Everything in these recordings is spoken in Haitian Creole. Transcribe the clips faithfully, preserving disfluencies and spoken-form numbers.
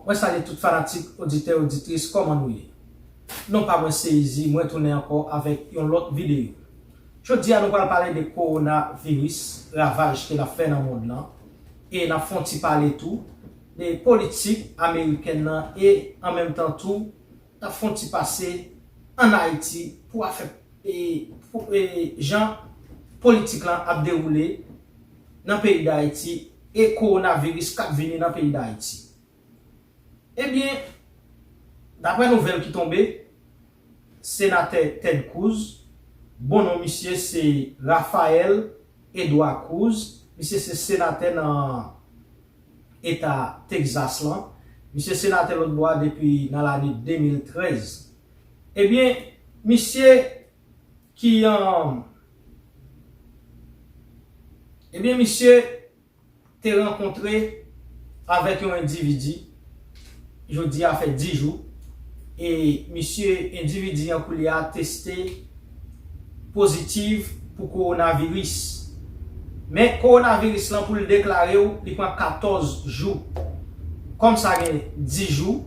Mwen salye tout fanatik, oditè, oditris, kòman nou ye? Non pa mwen se Izi, mwen tounen ankò avèk yon lòt videyo. Jodi a nou pral pale de kowonaviris, ravaj ke l ap fè nan mond lan, e n ap fè yon ti pale tou de politik amerikèn nan e an menm tan tou n ap fè yon ti pase ann Ayiti pou afè e, pou, e, jan politik lan ap dewoule nan peyi Dayiti e kowonaviris k ap vini nan peyi Dayiti. Ebyen, daprè nouvèl ki tonbe, senatè Ted Cruz, bon non misye se Rafael Edouard Cruz, misye se senatè nan eta Texas lan, misye senatè lòt bò a depi nan lane de mil trèz. Ebyen, misye ki, um, ebyen, misye te rankontre avèk yon endividi, jodi a fè dis jou, e misye, endividi an koulye a teste pozitif pou kowonaviris. Men kowonaviris lan pou l deklare w, li pran katòz jou. Kòm sa gen dis jou,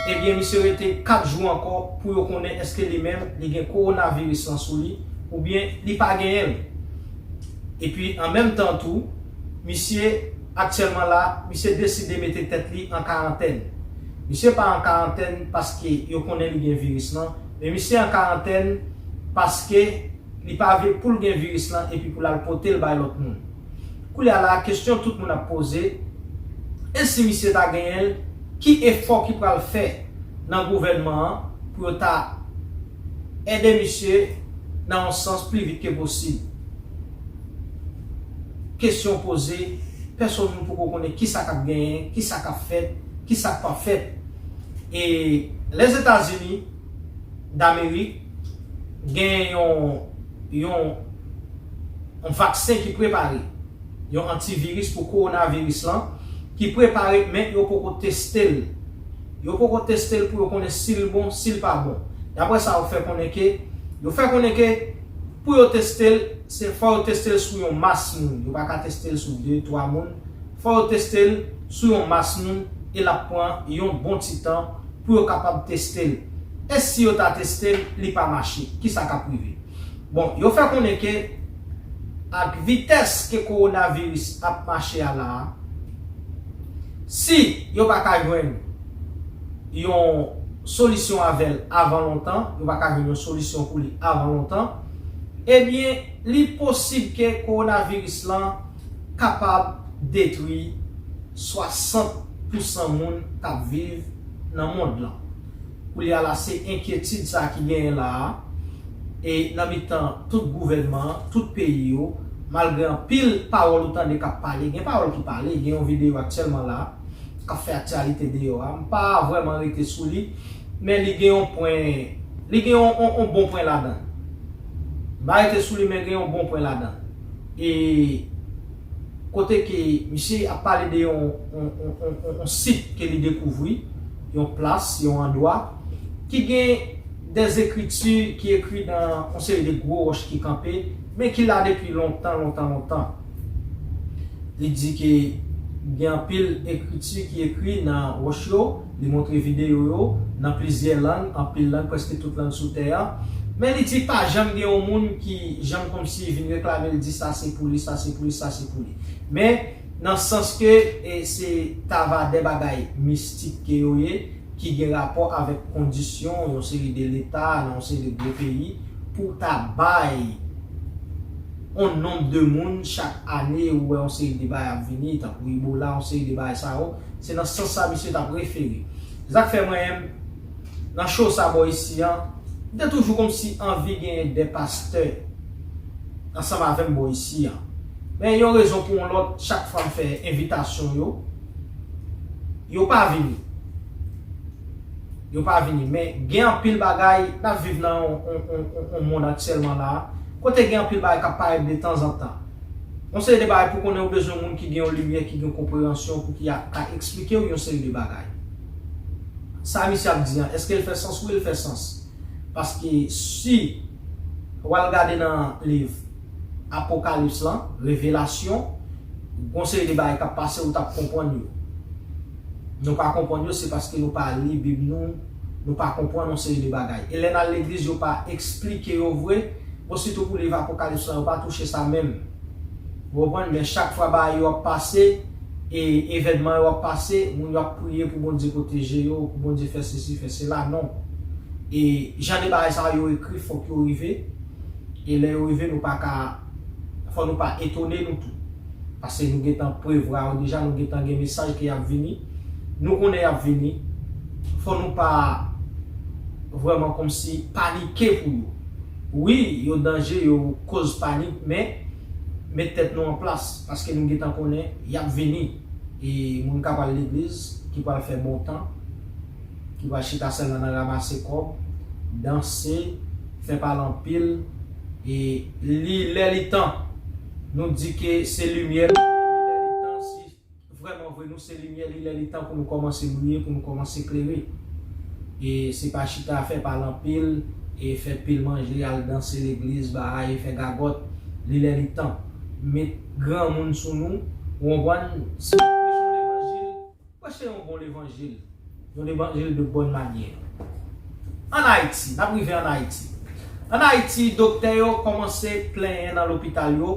ebyen misye rete kat jou ankò pou yo konnen èske li menm li gen kowonaviris lan sou li oubyen li pa genyen l. Epi an menm tan tou, misye aktyèlman la, misye deside mete tèt li an karantèn. Misye pa an karantèn paske yo konnen li gen viris lan, men misye an karantèn paske li pa vle pou l gen viris lan epi pou l al pote l bay lòt moun. Koulye a la, kesyon tout moun ap poze, e si misye ta genyen l, ki efò ki pral fè nan gouvènman an pou yo ta ede misye nan yon sans pli vit ke posib? Kesyon poze, pèsonn moun poko konnen kisa k ap genyen, kisa k ap fèt, kisa k p ap fèt. E Lèzetazini Damerik gen yon, yon, yon vaksen ki prepare, yon antiviris pou kowonaviris lan, ki prepare, men yo poko teste l. Yo poko teste l pou yo konnen si l bon, si l pa bon. Daprè sa yo fè konnen ke, yo fè konnen ke pou yo teste l, se fò yo teste l sou yon mas moun. Yo pa ka teste l sou de, twa moun. Fò yo teste l sou yon mas moun e l ap pran yon bon ti tan pou yo kapab teste l. E si yo ta teste l, li pa mache, kisa k ap rive? Bon, yo fè konnen ke ak vitès ke kowonaviris ap mache a la a, si yo pa ka jwenn yon solisyon avè l avan lontan, yo pa ka jwenn yon solisyon pou li avan lontan, ebyen, li posib ke kowonaviris lan kapab detwi swasant pousan moun k ap viv nan mond lan. Koulye a la, se enkyetid sa ki genyen la a, e nan mitan tout gouvènman an, tout peyi yo, malgre anpil pawòl ou tande k ap pale, gen pawòl ki pale, gen yon videyo aktyèlman la k ap fè aktyalite deyò a, m pa vrèman rete sou li, men li gen yon pwen, li gen yon, yon, yon bon pwen ladan. M pa rete sou li, men gen yon bon pwen ladan. E kote ke misye ap pale de yon, yon, yon, yon, yon, yon sit ke li dekouvri, yon plas, yon andwa, ki gen dè ekriti ki ekri nan yon seri de gwo wòch ki kanpe, men ki la depi lontan, lontan, lontan. Li di ke gen anpil ekriti ki ekri nan wòch yo, li montre videyo yo nan plizyè lang, anpil lang, prèske tout lang sou tè a. Men li di pa janm gen yon moun ki janm kòmsi vin reklame l, di sa se pou li, sa se pou li, sa se pou li. Men nan sans ke, e, se ta va de bagay mistik ke yo ye, ki gen rapò avèk kondisyon yon seri de leta nan yon seri de gwo peyi pou ta bay yon nonb de moun chak ane ou wè yon seri de bagay ap vini, tankou Ebola, yon seri de bagay sa yo, se nan sans sa misye t ap refere. Sa k fè mwen menm, nan show sa bò isi an, m te toujou kòmsi anvi genyen de pastè ansanm avè m bò isi an. Men yon rezon pou yon lòt, chak fwa m fè envitasyon yo, yo pa vini. Yo pa vini. Men gen anpil bagay, n ap viv nan yon, yon, yon, yon, yon mond aktyèlman la, kote gen anpil bagay k ap parèt de tanzantan. Yon seri de bagay pou konnen ou bezwen moun ki gen yon limyè, ki gen konpreyansyon pou ki a ka eksplike w yon seri de bagay. Sa misye ap di an, èske l fè sans? Wi, l fè sans. Paske si w al gade nan liv Apokalips lan, Revelasyon, gon seri de bagay k ap pase, ou t ap konprann yo. Nou pa konprann yo, se paske nou pa li Bib nou, nou pa konprann yon seri de bagay. E lè n al legliz, yo pa eksplike yo vre. Bon, sitou pou liv Apokalips lan, yo pa touche sa menm. Ou konprann? Men chak fwa bagay yo ap pase, e evènman yo ap pase, moun yo ap priye pou Bondye pwoteje yo, pou Bondye fè sesi, fè sela, non. E jan de bagay sa yo ekri, fòk yo rive. E lè yo rive, nou pa ka, fò nou pa etone nou tou. Paske nou gentan prevwa yo deja, nou gentan gen mesaj ke y ap vini. Nou konnen y ap vini. Fò nou pa vrèman kòmsi panike pou yo. Wi, yo danje, yo koz panik, men met tèt nou an plas, paske nou gentan konnen y ap vini. E moun k ap al legliz, ki pral fè bon tan, ki pral chita sèlman nan ranmase kòb, danse, fè pale anpil, e li lè li tan. Nou di ke se limyè, li lè li tan, si vrèman vre nou se limyè, li lè li tan pou nou kòmanse briye, pou nou kòmanse klere. E se pa chita fè pale anpil, e fè pil manje, al danse legliz, bagay, e fè gagòt, li lè li tan. Met granmoun sou nou, ou konprann? Si w ap preche yon levanjil, preche yon bon levanjil, yon levanjil de bòn manyè. Ann Ayiti, n ap rive ann Ayiti. Ann Ayiti, doktè yo kòmanse plenyen nan lopital yo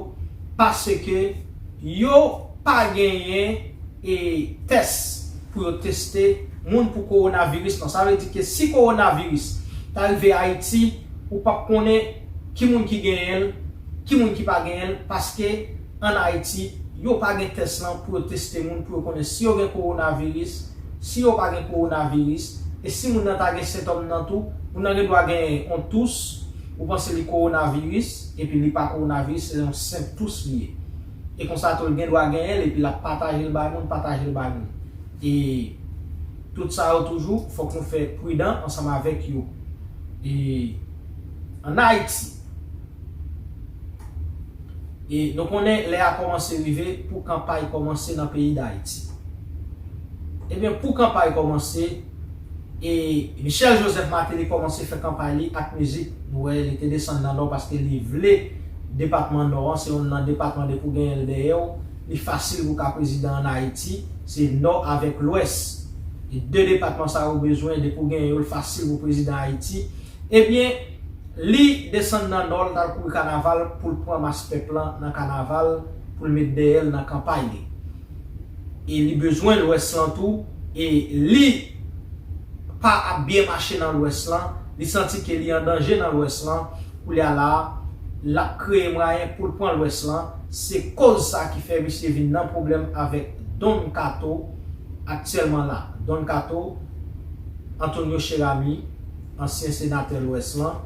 paske yo pa genyen e tès pou yo teste moun pou kowonaviris lan. Sa vle di ke si kowonaviris ta rive Ayiti, ou p ap konnen ki moun ki genyen l, ki moun ki pa genyen l, paske ann Ayiti, yo pa gen tès lan pou yo teste moun, pou yo konnen si yo gen kowonaviris, si yo pa gen kowonaviris, e si moun nan ta gen sentòm nan tou, moun nan gen dwa genyen yon tous, ou panse li kowonaviris, epi li pa kowonaviris, se yon senp tous li ye. E konsa tou, l gen dwa genyen l, epi l ap pataje l bay moun, pataje l bay moun. E tout sa yo toujou, fòk nou fè pridan ansanm avèk yo. E ann Ayiti, e nou konnen lè a kòmanse rive pou kanpay kòmanse nan peyi Dayiti. Ebyen, pou kanpay kòmanse, e Michel Joseph Martelly kòmanse fè kanpay li ak mizik. Nou wè, li te desann nan Nò paske li vle depatman Nò an, se youn nan depatman depi w genyen l dèyè w, li fasil pou w ka prezidan ann Ayiti, se Nò avèk Lwès. E de depatman sa yo bezwen, depi w genyen yo, l fasil pou w prezidan Ayiti. Ebyen, li desann nan Nò, l t al kouri kanaval pou l pran mas pèp lan nan kanaval, pou l met dèyè l nan kanpay li. E li bezwen Lwès lan tou, e li pa ap byen mache nan Lwès lan, li santi ke li an danje nan Lwès lan, koulye a la, l ap kreye mwayen pou l pran Lwès lan. Se koz sa ki fè misye vin nan pwoblèm avèk Don Kato aktyèlman la. Don Kato, Antonio Cheramy, ansyen senatè Lwès lan,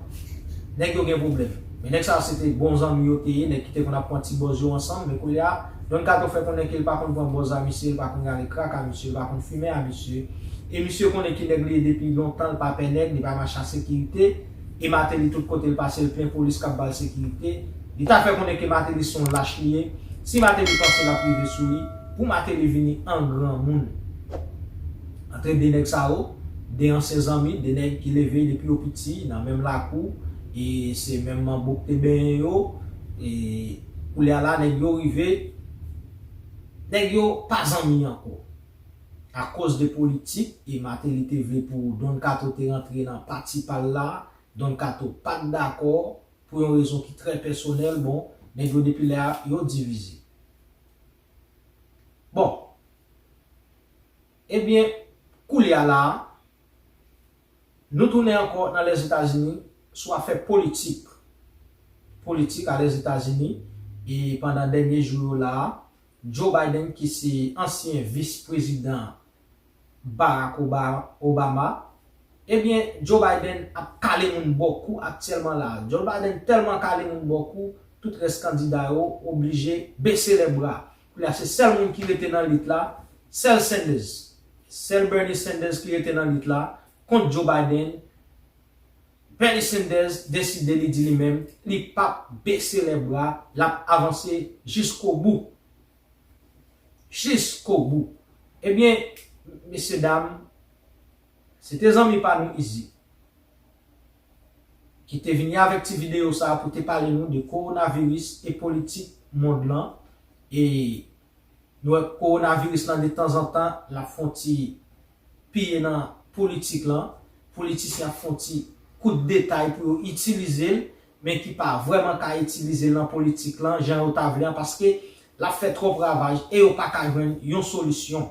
nèg yo gen pwoblèm. Men nèg sa yo se te bon zanmi yo te ye, nèg ki te konn ap pran ti bòz yo ansanm, men koulye a, Don Kato fè konnen ke l pa konn pran bòz a misye, l pa konn rale krak a misye, l pa konn fimen a misye. E misye konnen ki nèg li ye depi lontan, l pa pè nèg, li pa mache a sekirite. E Martelly tout kote l pase, l plen polis k ap ba l sekirite. Li ta fè konnen ke Martelly se yon lach li ye. Si Martelly panse l ap rive sou li, pou Martelly vini an granmoun. Antre de nèg sa yo, de ansyen zanmi, de nèg ki leve depi yo piti nan menm lakou, e se menm manbo k te benyen yo, e koulye a la nèg yo rive, nèg yo pa zanmi ankò. Akoz de politik, e Martelly te vle pou Don Kato te rantre nan pati pa l la, Don Kato pa t dakò, pou yon rezon ki trè pèsonèl, bon, nèg yo depi lè a, yo divize. Bon, ebyen, koulye a la, nou tounen ankò nan Lèzetazini, sou afè politik. Politik a Lèzetazini, e pandan dènye jou yo la, Joe Biden, ki se ansyen vis prezidan Barack Oba-, Obama, ebyen, Joe Biden ap kale moun bò kou aktyèlman la. Joe Biden tèlman kale moun bò kou, tout rès kandida yo oblije bese lè bra. Koulye a, se sèl moun ki rete nan lit la, sèl Sanders. Sèl Bernie Sanders ki rete nan lit la kont Joe Biden. Bernie Sanders deside, li di li menm, li p ap bese lè bra, l ap avanse jiskobou. Jiskobou. Ebyen, mesye dam, se te zanmi pa nou Izi ki te vini avèk ti videyo sa a pou te pale nou de kowonaviris e politik mond lan. E nou wè kowonaviris lan de tanzantan, l ap fè yon ti piye nan politik lan, politisyen ap fè yon ti kout detay pou yo itilize l, men ki pa vrèman ka itilize l nan politik lan, jan yo ta vle an, paske l ap fè twòp ravaj e yo pa ka jwenn yon solisyon.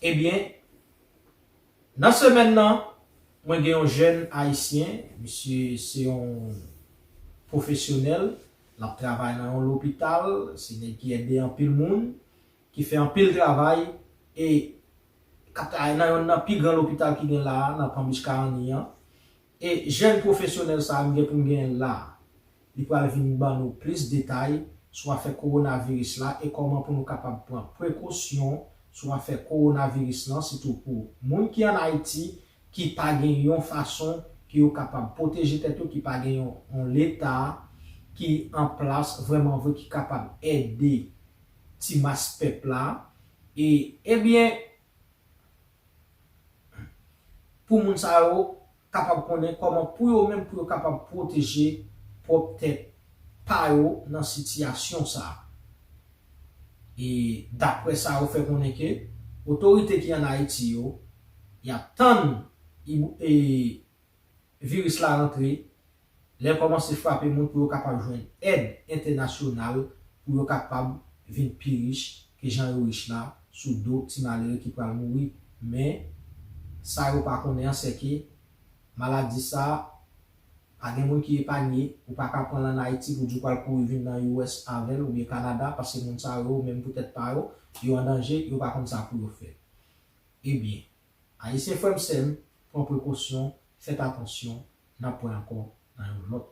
Ebyen, nan semèn nan, mwen gen yon jèn ayisyen, misye se yon pwofesyonèl, l ap travay nan yon lopital, se nèg ki ede anpil moun, ki fè anpil travay, e k ap travay nan yonn nan pi gran lopital ki gen la a, nan Palm Beach County an. E jèn pwofesyonèl sa a m gen pou m genyen la a, li pral vin ban nou plis detay sou afè kowonaviris la e kòman pou nou kapab pran prekosyon sou afè kowonaviris lan, sitou pou moun ki ann Ayiti, ki pa gen yon fason ke yo kapab pwoteje tèt yo, ki pa gen yon, yon leta ki an plas vrèman vre ki kapab ede ti mas pèp la. E, ebyen, pou moun sa yo kapab konnen kòman pou yo menm, pou yo kapab pwoteje pwòp tèt pa yo nan sitiyasyon sa a. E daprè sa yo fè konnen ke otorite ki ann Ayiti yo, y ap tann i- e, viris la rantre, lè l kòmanse frape moun pou yo kapab jwenn èd entènasyonal pou yo kapab vin pi rich ke jan yo rich la sou do ti malere ki pral mouri. Men, sa yo pa konnen an, se ke maladi sa a, pa gen moun ki epanye, ou pa ka pran l ann Ayiti pou di w pral kouri vin nan U S avè l oubyen Kanada, paske moun sa yo, menm pou tèt pa yo, yo an danje, yo pa konn sa pou yo fè. Ebyen, Ayisyen frè m sè m, pran prekosyon, fèt atansyon, n ap wè ankò nan yon lòt